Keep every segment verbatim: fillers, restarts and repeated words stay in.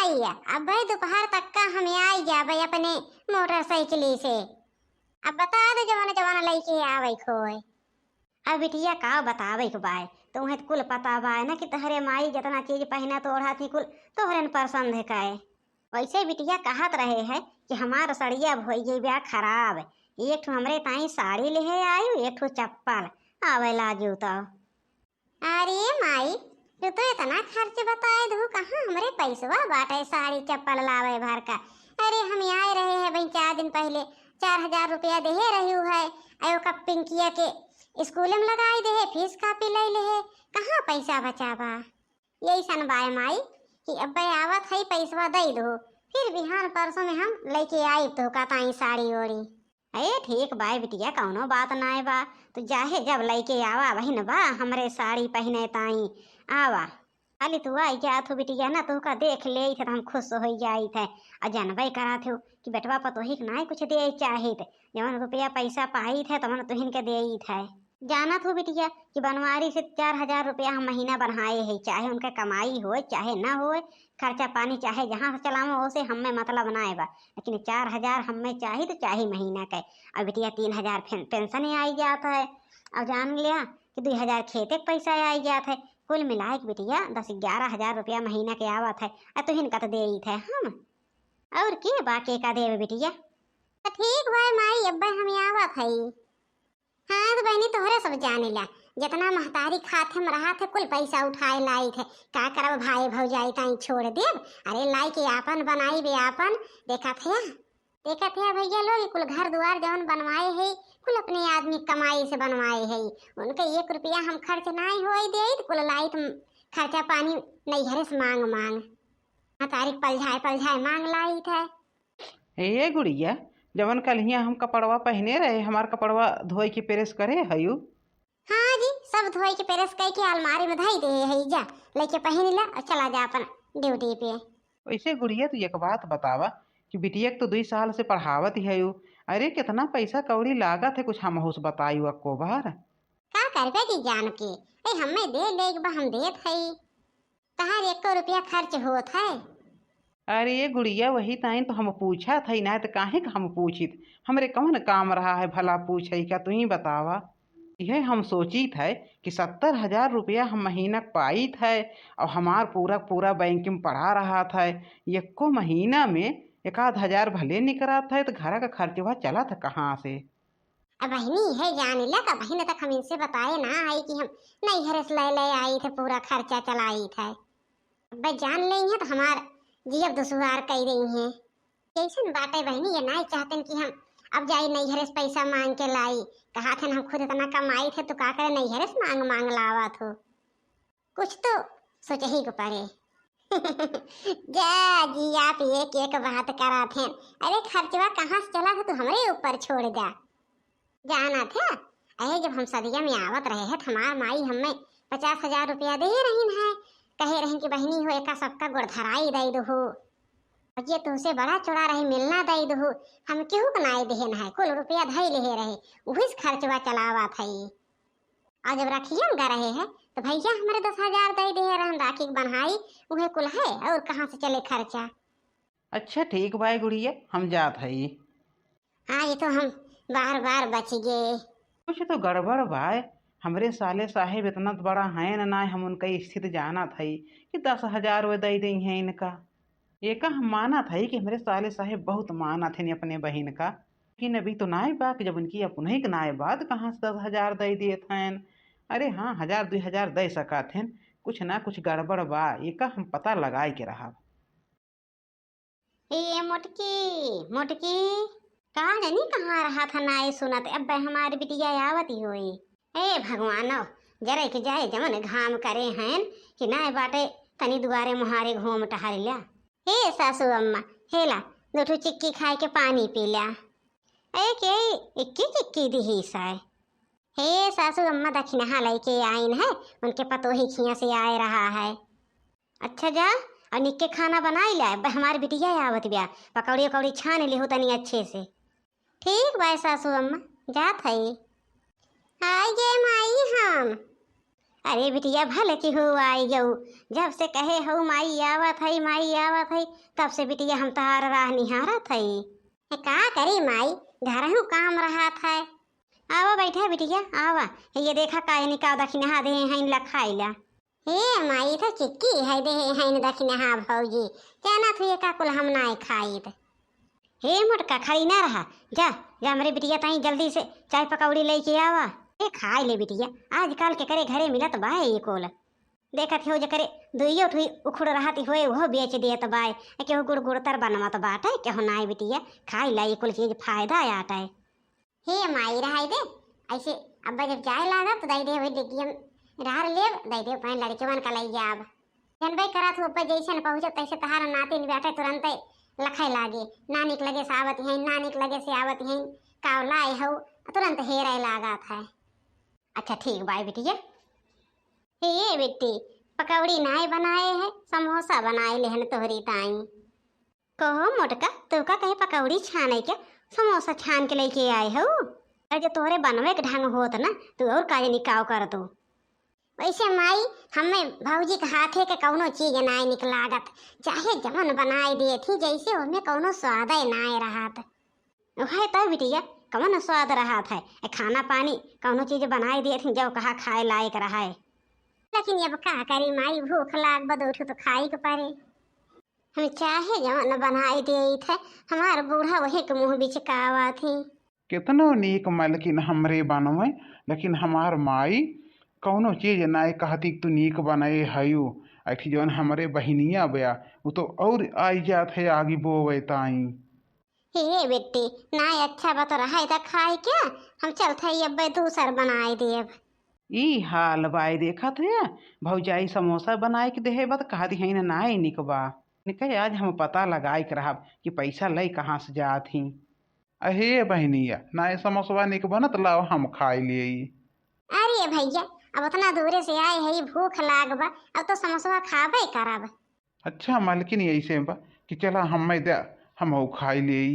भैया, अब्बे दोपहर तक का हम आई जाबे अपने मोटरसाइकिल से। अब बता दे जवन जवन लइके आवे खोए। अब बिटिया का बतावे के बाय, तुम्हें त कुल पता बाय ना कि तहरे माई जितना चीज पहिना तो ओढ़ा थी कुल तोहरे न पसंद है काए। वैसे बिटिया कहत रहे है कि हमार सड़िया भोई गई बा खराब, एक ठो हमरे ताई साड़ी लेहे आयु, एक ठो चप्पल, आवे लाजू तो। अरे माई, तू तो इतना खर्च बताए दू, कहाँ हमरे पैसवा बाटे साड़ी चप्पल लावे भर का? अरे हम आए रहे हैं भाई चार दिन पहले, चार हजार रुपया देहे रही है, अयो का पिंकिया के स्कूल में लगाई देहे, फीस कापी ले लेहे, कहाँ पैसा बचाबा? यही सन बाय माई कि अब्बे आवत है पैसवा दे दो, फिर बिहान परसों में हम लेके आई तो का ताई साड़ी ओड़ी। ए, ठीक बा बिटिया, कौनो बात नाय बा। तू जाहे जब लइके आवा, बहिन बा, हमरे साड़ी पहिने ताई आवा। खाली तू आई जात हो बिटिया ना, तोहका देख लेइत है त हम खुश होइ जाइत है। आ जानबे करात हो कि बेटवा पतोही के नाय कुछ देइ चाहित, जवन रुपया पैसा पाइत है तवन तुहिन के देइत है। जानत हो बिटिया कि बनवारी से चार हजार रुपया हम महीना बनाए है, चाहे उनके कमाई होए चाहे ना होए, खर्चा पानी चाहे जहाँ से चलावो, ओसे हमें मतलब ना बा, लेकिन चार हजार हमें चाही तो चाही महीना के। अब बिटिया तीन हजार फेन-, पेंशन आई जात है, अब जान लिया कि दुई हजार खेते के पैसा आई जात है, कुल मिलाए के बिटिया दस ग्यारह हजार रुपया महीना के आवत है। आ तुहिन का तो देइत है हम, और के बा के का देवे बिटिया? तो ठीक बा माई, अब्बे हम आवत है। हाँ तो बहिनी, तोहरे सब जाने ला, जितना महतारी खात हम रहा थे, कुल पैसा उठाए लाई थे। का करब भाई भौजाई ताई छोड़ देब? अरे लाई के आपन बनाई बे आपन। देखत है, देखत है भैया लोग, कुल घर दुआर जवन बनवाए है, कुल अपने आदमी कमाई से बनवाए है। उनके एक रुपया हम खर्च नाई होए दे, कुल लाई तो खर्चा पानी नैहरे से मांग मांग। महतारी पलझाए पलझाए मांग लाई थे। ए गुड़िया, जवन कल हियाँ हम कपड़वा पहिने रहे, हमार कपड़वा धोए के प्रेस करे हयू? हाँ जी, सब धोए के प्रेस कइ के अलमारी में धई दे हई, जा लेके पहिन ला और चला जा अपन ड्यूटी पे। वैसे गुड़िया, तू एक बात बतावा कि बिटिया के तो दुई साल से पढ़ावत ही हयू, अरे कितना पैसा कौड़ी लागत है, कुछ हमहू से बतायू अक्को बार। का करबे जी जान के, ए हमें दे ले एक बार हम देत हई। तहार एको रुपया खर्च होत है? अरे ये गुड़िया, वही ताइन तो हम पूछत हई, ना तो काहे का हम पूछित? हमरे कौन काम रहा है भला पूछे का, तू ही बतावा। यह हम सोचित है कि सत्तर हजार रुपया हम महीना क पाइत है और हमार पूरा पूरा बैंक में पड़ा रहत है, एको महीना में एक आध हजार भले निकरत है, तो घर का खर्चवा चलत है कहाँ से? अब बहिनी है जान ले का, बहिन तक हम इनसे बताए ना आई कि हम नैहरे से ले ले आई थे, पूरा खर्चा चलाई थे। अब जान लेई है तो हमार जियब दुश्वार कई रही है। कैसन बाटे बहिनी, ये नाई चाहतन कि हम अब जाई नैहरे से पैसा मांग के लाई। कहा थे हम खुद इतना कमाई थे तो का करे नैहरे से मांग मांग लावा थो। कुछ तो सोचही के पड़े। जा जी, आप एक एक बात करा थे। अरे खर्चवा कहाँ से चला था, तू हमरे ऊपर छोड़ जा। जाना थे, अरे जब हम सदिया में आवत रहे हैं तो हमार माई हमें पचास हजार रुपया दे रही है, कहे रही कि बहिनी हो एका सबका गोड़ धराई दे दो हो, और ये तुमसे बड़ा चौड़ा रही मिलना दे दो हो। हम केहू को नाई देहन है, कुल रुपया धई लेहे रहे, उही से खर्चवा चलावा था। और जब रखियन गा रहे हैं तो भैया हमरे दस हजार दे दे रहन राखी के बन्हाई, उहे कुल है, और कहाँ से चले खर्चा? अच्छा ठीक बाय गुड़िया, हम जात हई। हाँ, ये तो हम बार बार बच गए। कुछ तो गड़बड़ बाय, हमरे साले साहेब इतना बड़ा हैं न, ना हम उनका स्थिति जानत हई कि दस हजार वे दे देई हैं इनका। एका हम मानत हई कि हमरे साले साहेब बहुत मानत हन अपने बहिन का, लेकिन अभी तो नाय बा कि जब उनकी अपने के नाय बा, तो कहाँ से दस हजार दे देत हन? अरे हाँ, हजार दुई हजार दे सकत हन, कुछ ना कुछ गड़बड़ बा, एका हम पता लगाए के रहब। ए मोटकी, मोटकी, का जानी कहाँ रहा था, नाय सुनत, अब हमारी बिटिया आवत ही होई। ए भगवानो, जरे के जाए जवन घाम करे हैं कि नाय बाटे, तनी दुआरे मुहारे घूम टहर ल्या। हे सासू अम्मा, हेला, दो ठो चिक्की खाए के पानी पी ल्या। ए के इक्की चिक्की दिही साय। हे सासू अम्मा, दखिनहा लइके आइन है, उनके पतोही खिया से आए रहा है। अच्छा जा, और निक्के खाना बनाई ले, ब-, हमार बिटिया आवत बिया, पकौड़ी उकौड़ी छान लिहो तनी अच्छे से। ठीक बा सासू अम्मा, जात हई। आई गे माई हम। अरे बिटिया, भले कि हो आई गऊ, जब से कहे हऊ माई आवत हई, माई आवत हई, तब से बिटिया हम तहार राह निहारत हई। ए, का करी माई, घरहू काम रहत है। आवा बैठा बिटिया, आवा। ये देखा काहे निकाव दखिनहा देहे हईन ला खाई ला। हे माई, तो चिक्की है देहे हईन दखिनहा भौजी, जानत हुए का कुल हम नाय खाइत। हे मोटका, खड़ी ना रहा, जा, जा हमरे बिटिया ताई जल्दी से चाय पकौड़ी लेके आवा। ए, खाई ले बिटिया, आजकल के करे घरे मिलत बा ये कुल। देखत हो जेकरे दुइयो ठुई उखुड़ रहत होए, उहो बेच देत बाय। केहू गुड़ गुड़तर बनवत बाटे, केहू नाय बिटिया, खाई ला, ये कुल चीज फायदा आटे। हे माई, रहाई दे, ऐसे अब्बा जब जाए लागब तो दई दे, वही डिग्गी हम रार लेब, दई दे, अपने लड़कवन का लई जाब। जनबे करत हो, अब्बा जैसे न पहुँचब, तैसे तहार नातिन बेटे तुरंते लखे लागे, नानिक लगे से आवत हैं, नानिक लगे से आवत हैं, काव लाए हो, तुरंत हेरे लागत है। अच्छा ठीक बाय बिटिया। हे ये बिट्टी, पकौड़ी नाय बनाए है, समोसा बनाए लेहन तोहरी ताई। कहो मोटका, तू का कहे पकौड़ी छाने के, समोसा छान के लेके आए हो? अरे जो तोहरे बनवे के ढंग होत ना, तू और काहे निकाव कर दो। वैसे माई, हमें भौजी के हाथे के कौनो चीज नाय निक लागत, चाहे जवन बनाए दिए थी, जैसे ओमे कौनो स्वादे नाय रहत। ओहे तो बिटिया, कवन स्वाद रहत है? ए, खाना पानी कौनो चीज बनाए दिए थी, जब कहा खाए लायक रहे। लेकिन अब का करी माई, भूख लाग बा, दो ठो तो खाई के परे। हम चाहे जवन बनाए दिए थे, हमार बूढ़ा वही के मुँह बिचकावा थी। केतनो नीक मलकिन हमरे बनवे, लेकिन हमार माई कौनो चीज नाय कहती कि तू नीक बनाए हयू। ऐठी जवन हमरे बहिनिया बया, उ तो और आई जात है आगी बोवे ताई। हे बेटी, नाय अच्छा बा तो रहे दा खाए के, हम चलत हई अब्बे दूसर बनाए देब। ई हाल बाय देखत है, भौजाई समोसा बनाए के देहे बा त कहत हईन नाय निक बा। निके आज हम पता लगाए के रहब कि पैसा लई कहाँ से जात ही। अहे बहिनिया, नाय समोसवा निक बनत, लाओ हम खाए लेई। अरे भैया, अब उतना दूरे से आए है, भूख लाग बा, अब तो समोसवा खाबे करब। अच्छा मलकिन, ऐसे बा कि चला हमें दे, हम खाई लेई।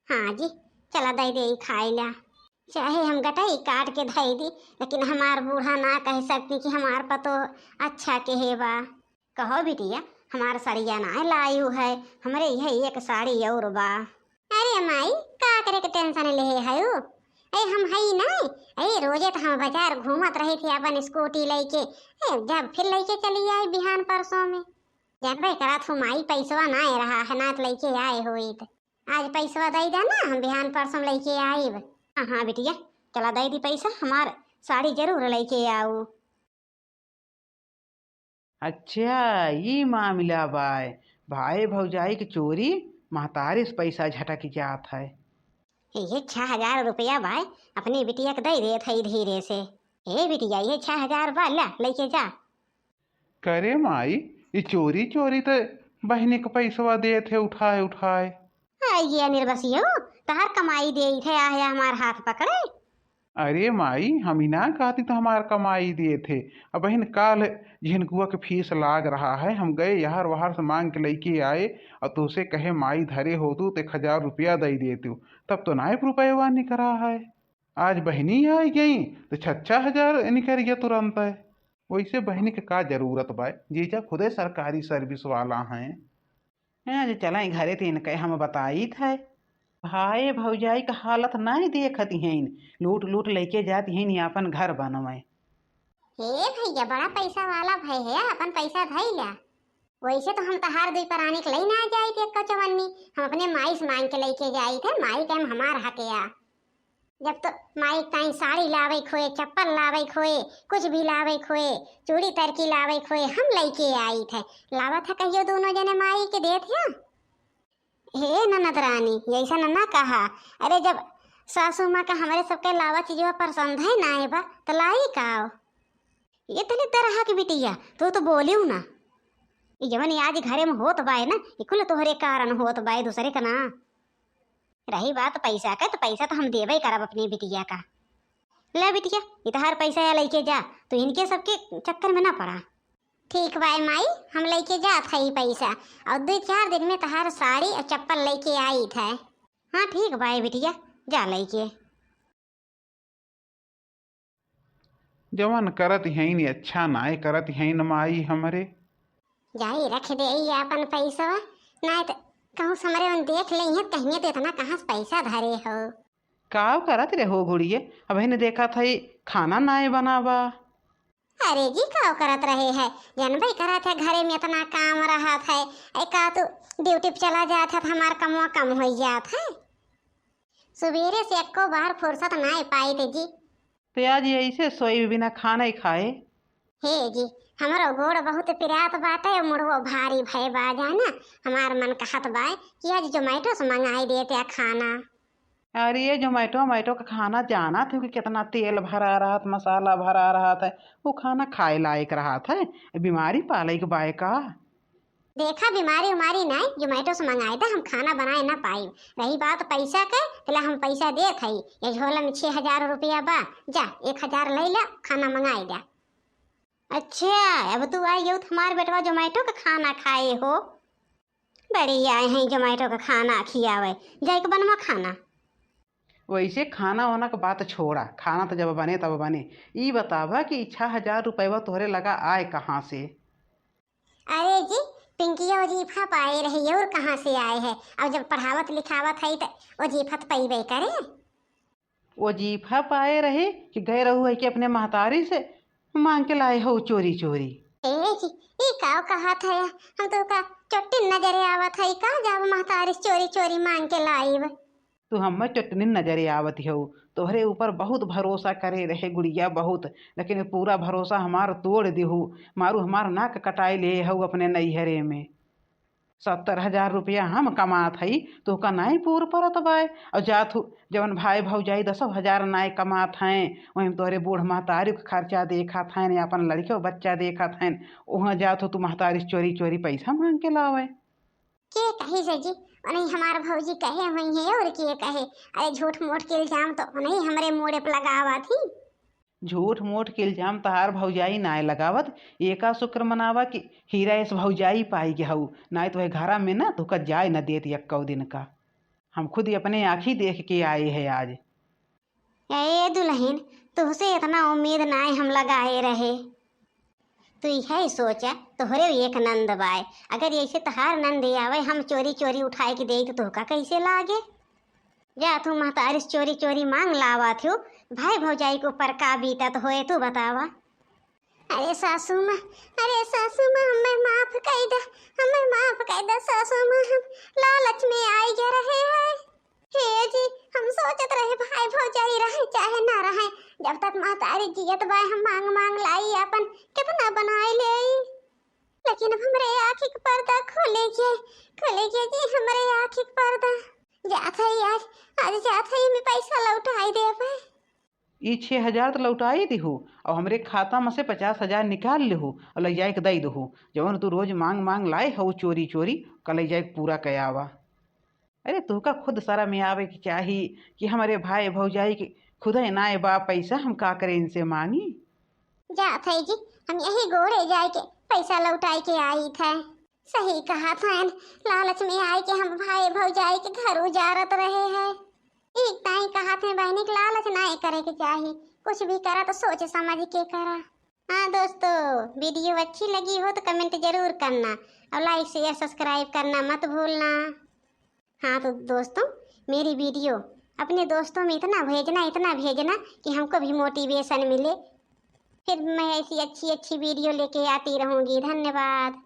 हाँ जी, चला दे दे खाई ला। चाहे हम गटई काट के धई दी, लेकिन हमार बूढ़ा ना कह सकती कि हमार पतो अच्छा के हे बा। कहो बिटिया, हमार सड़िया ना लायू है, हमरे यह एक साड़ी और बा। अरे माई, का करे के tension लेहे हयू? ए, हम हई ना, ए, रोजे त हम बाजार घूमत रही थी अपन स्कूटी लेके, ए, जब फिर लेके चली आई बिहान परसों में। जानबे करत हूँ माई, पैसवा ना रहा है, ना त लेके आए होइत। आज पैसवा दे देना, हम बिहान परसों लेके आइब। हाँ, हाँ बिटिया, चला दे दी पैसा, हमार साड़ी जरूर लेके आऊ। अच्छा, ई मामला बाय। भाई भौजाई के चोरी, महतारी से पैसा झटक जात है। ये छह हजार रुपया बाय, अपनी बिटिया के दे देत है धीरे से। ए बिटिया, ये छह हजार बा, ला, लेके जा। करे माई, ई चोरी चोरी त बहिनी के पैसवा देत है उठाए उठाए। आ, ये निर्बसियो, तहार कमाई देई थे, आया हमार हाथ पकड़े। अरे माई, हम ही ना कहती त हमार कमाई देत है। अब बहिन, काल झिनकुआ के फीस लाग रहा है, हम गए यहर वहर से मांग के लेके आए और तोसे कहे माई धरे हो तू तो एक हजार रुपया दे देतू, तब तो नाय रुपयवा निकरा है। आज बहिनी आई गई तो छह छह हजार निकर गया तुरंत है। वैसे बहिनी के का जरूरत बा, जीजा खुदे सरकारी service वाला हैं। हैं, जे चलें घरे त इनके हम बताइत है। भाई भौजाई के हालत नाय देखत हईन, लूट लूट लेके जात हईन, आपन घर बनवे। हे भैया, बड़ा पैसा वाला भय है, अपन पैसा धई ल्या। वैसे तो हम तहार दुई परानी के लई ना जाइत एक चवन्नी, हम अपने माई से मांग के लेके जाइत है, माई के हम हमार हक या। जब तो माई ताई साड़ी लावे खोए, चप्पल लावे खोए, कुछ भी लावे खोए, चूड़ी तरकी लावे खोए, हम लेके आइत है। लावत है कहियो दोनों जने माई के देत है। हे ननद रानी, ऐसा न ना कहा। अरे जब सासू माँ का हमरे सबके लावा चीजवा पसंद है ना आए बा, तो लाई काव? ये तले तरह के बिटिया, तू तो बोलियो ना। ये जवन आज घरे में होत बाय ना, ये कुल तोहरे कारण होत बाय, दूसरे का ना। रही बात पैसा का, तो पैसा तो हम देबे करब अपनी बिटिया का। ले बिटिया, ये तोहार पैसा या लेके जा, तू इनके सबके चक्कर में ना पड़ा। ठीक बाय माई, हम लेके जात हई पैसा, और दो चार दिन में तोहार साड़ी और चप्पल लेके आइत है। हाँ ठीक बाय बिटिया, जा लेके। जवन करत हईन अच्छा नाय करत हईन माई हमरे। जाई रख देई आपन पैसवा, नाय त कहूँ से हमरे उन देख लेइहें, कहिए तो इतना कहाँ से पैसा धरे हो। काव करत रहो गुड़िए, अबहिन देखत हई खाना नाय बनावा। अरे जी, काव करत रहे है, जनबे करत है घरे में इतना काम रहत है, ए का तू ड्यूटी पे चला जात है तो हमार कमवा कम हो जात है। सुबेरे से एको बार फुर्सत नाय पाई थे जी। ते आज ऐसे सोई बिना खाना ही खाए। हे जी, हमरो गोड़ बहुत पिरात बाटे, मुड़वो भारी भय बा जाना। हमार मन कहत बा कि आज Zomato से मंगाई देते खाना। अरे ये Zomato, Zomato का खाना जानत हो कि कितना तेल भरा रहत, मसाला भरा रहत है, वो खाना खाए लायक रहत है, बीमारी पाले के बाय का? देखा, बीमारी उमारी नाय, Zomato से मंगाए दा, हम खाना बनाए ना पाई। रही बात पैसा के, तला हम पैसा देत हई, ये झोला में छह हजार रुपया बा, जा एक हजार ले ला, खाना मंगाए दा। अच्छा, अब तू आई गयो तो हमार बेटवा Zomato का खाना खाए हो। बड़ी आए हैं Zomato का खाना खियावे, जाए के बनवा खाना। वैसे खाना वाना के बात छोड़ा, खाना तो जब बने तब बने। ई बतावा कि छह हजार रुपया तोहरे लगा आए कहाँ से? अरे जी, पिंकिया वजीफा पाए रही और कहाँ से आए है? अब जब पढ़ावत लिखावत है तो वजीफा तो पैबे करे। वजीफा पाए रहे कि गए रहू है कि अपने महतारी से मांग के लाए हो चोरी चोरी? ए जी, ई का कहत है? हम तो का चोट्टी नजरे आवत है का, जब महतारी से चोरी चोरी मांग के लाइब? तू हम्मे चोट्टनी नजरे आवत हऊ। तोहरे ऊपर बहुत भरोसा करे रहे गुड़िया, बहुत, लेकिन पूरा भरोसा हमार तोड़ दिहू। मारू हमार नाक कटाई ले हऊ अपने नैहरे में। सत्तर हजार रुपया हम कमात हई, तोहका नाई पूर परत बाय। और जात हू, जवन भाई भौजाई दसो हजार नाई कमात हैं, वहीं तोहरे बूढ़ महतारी के खर्चा देखत हैं, अपन लड़के बच्चा देखत हैं, वहाँ जात हो तू महतारी से चोरी चोरी पैसा मांग के लावे। के कही से जी, उन्हीं हमार भौजी कहे हुई है और के कहे? अरे झूठ मूठ के इल्जाम तो उन्हीं हमरे मूड़े पे लगावा थी। झूठ मूठ के इल्जाम तहार भौजाई नाय लगावत, एका शुक्र मनावा कि हीरा ऐस भौजाई पाई के हऊ, नाय तो वह घरा में ना तोहका जाए न देत यक्कौ दिन का। हम खुद ही अपने आँखी देख के आए है आज। ए दुल्हन, तुहसे इतना उम्मीद नाय हम लगाए रहे। तू इहे सोचा, तोहरे एक नंद बाय, अगर ऐसे तहार नंद आवे, हम चोरी चोरी उठाए के देई तो तोहका कैसे लागे? जा तू महतारी से चोरी चोरी मांग लावा थू, भाई भौजाई के ऊपर का बीतत होए तू बतावा। अरे सासू माँ, अरे सासू माँ, हमें माफ कर दा, हमें माफ कर दा सासू माँ, हम लालच में आई गए रहे हैं। हे जी, हम सोचत रहे भाई भौजाई रहे चाहे ना रहे, जब तक महतारी जियत बाय हम मांग मांग लाई अपन कितना बनाए ले। लेकिन अब हमरे आँखी के पर्दा खोले के, खोले के जी हमरे आँखी के पर्दा। जात है आज, आज जात है मैं पैसा लौटाई देबे। ई छह हजार तो लौटाई दिहू और हमरे खाता में से पचास हजार निकाल लिहू और ले जाए के दे दहू। जवन तू रोज मांग मांग लाए हो चोरी चोरी, का ले जाए के पूरा कयावा। अरे तोहका खुद शर्म आवे के चाही कि हमरे भाई भौजाई के खुदे नाय बा पैसा, हम का करे इनसे मांगी? जात है जी, हम यही गोड़े जाए के पैसा लौटाए के आई थे। सही कहा था, लालच में आए के हम भाई भौजाई के घर उजारत रहे हैं। एक ताई कहा थे बहनी के लालच नाय करे के चाही, कुछ भी करा तो सोच समझ के करा। हाँ दोस्तों, वीडियो अच्छी लगी हो तो कमेंट जरूर करना और लाइक शेयर सब्सक्राइब करना मत भूलना। हाँ तो दोस्तों, मेरी वीडियो अपने दोस्तों में इतना भेजना, इतना भेजना कि हमको भी मोटिवेशन मिले। फिर मैं ऐसी अच्छी अच्छी वीडियो लेके आती रहूँगी। धन्यवाद।